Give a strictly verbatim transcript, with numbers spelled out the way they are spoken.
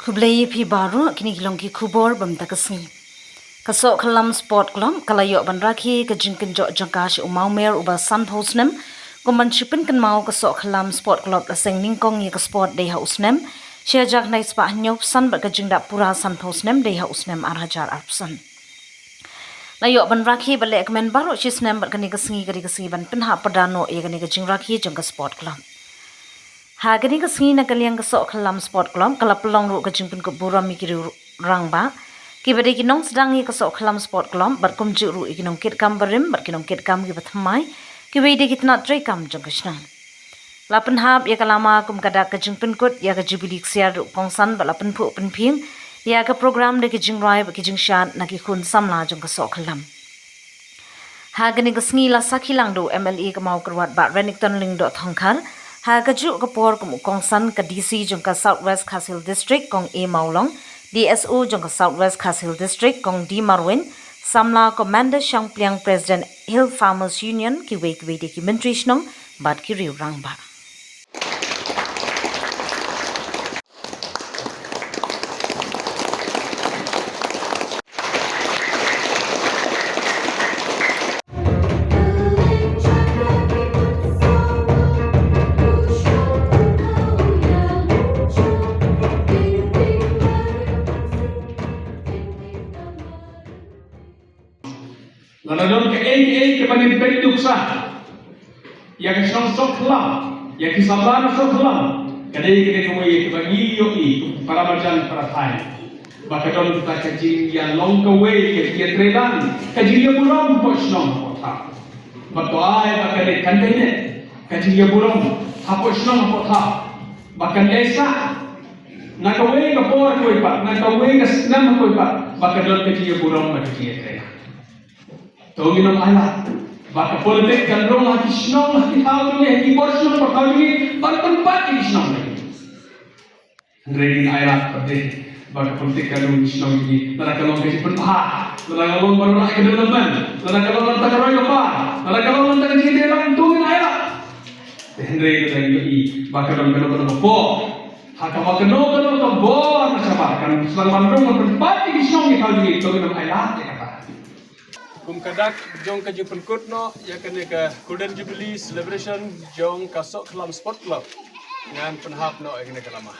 Khublei ïa phi baroh, kine ki long ki khubor bym ta ka sngi. Ka Sohkhlam Sport Club ka la ïoh ban rakhe ka jingkynjoh jong ka sha u mawmer uba sanphew snem, kum ban shu pynkynmaw ka Sohkhlam Sport Club la seng nyngkong ïa ka sport dei ha u snem shi hajar khyndai spah hynñiewphew san bad ka jingdap pura sanphew snem dei ha u snem ar hajar arphew san. La ïoh ban rakhe bad leh kmen baroh shi snem bad kane ka sngi ka dei ka sngi ban pynhap pyrda noh ïa kane ka jingrakhe jong ka sport club. Ha kane ka sngi na ka liang ka Sohkhlam Sport Club ka la pynlong ruh ka jingpynkup burom ïa ki riew rangbah kiba dei ki nongsdang ïa ka Sohkhlam Sport Club bad kumjuh ruh ïa ki nongkitkam barim bad ki nongkitkam kiba thymmai kiba dei ki tnat treikam jong ka shnong. La pynhap ïa ka lama kum ka dak ka jingpynkut ïa ka jubili ksiar da u kongsan bad la pynphuh pynphieng ïa ka program da ki jingrwai bad ki jingshad na ki khun samla jong ka Sohkhlam. Ha kane ka sngi la sakhi lang da u M L A ka Mawkyrwat Bah Renikton Lyngdoh Thongkhar, ha kajuh ka por kum u kongsan ka D C jong ka South West Khasi Hills District Kong A Mawlong, D S O jong ka South West Khasi Hills District Kong D Marwein, samla Commander Shangpliang, President Hill Farmers Union, kiwei kiwei de ki myntri shnong bad ki riew rangbah. Lada don kaei kaei kaba ngin peit nuksa ïa ka shnong Sohkhlam, ïa ki samla na Sohkhlam, ka dei kane kawei kaba ngi ïohi para marjan para thaiñ ba ka don kata ka jingïalong kawei, ka jingïatreilang, ka jingïaburom hapoh shnong hapoh thaiñ. Bad to ai ba ka dei kan dei ne ka jingïaburom hapoh shnong hapoh thaiñ ba kan dei sa na kawei ka por kawei pat, na kawei ka snem kawei pat, ba ka don ka jingïaburom bad ka jingïatreilang. To ngin ym ailad ba ka politik kan rung ha ki shnong, ha ki thaw jong ngi, ha ki bor shnong bor thaw jong ngi, ban pynpat ïa ki shnong jong ngi. Hynrei ngin ailad pat de ba ka politik kan rung ha ki shnong jong ngi, lada ka long ka jingpynbha, lada ka long ban wanrah ka development, lada ka long ban wanrah ka roi ka par, lada ka long ban wanrah ka jingïatreilang, to ngin ailad. Te hynrei lada ngi ïohi ba ka long kano kano ka por, ha kaba kano kano ka bor na shabar kan sdang ban rung ban pynpat ïa ki shnong ki thaw jong ngi, to ngin ym ailad ïa kata. Kum ka dak jong ka jingpynkut noh ïa kane ka Golden Jubilee Celebration jong ka Sohkhlam Sport Club, ngan pynhap noh ïa kane ka lama.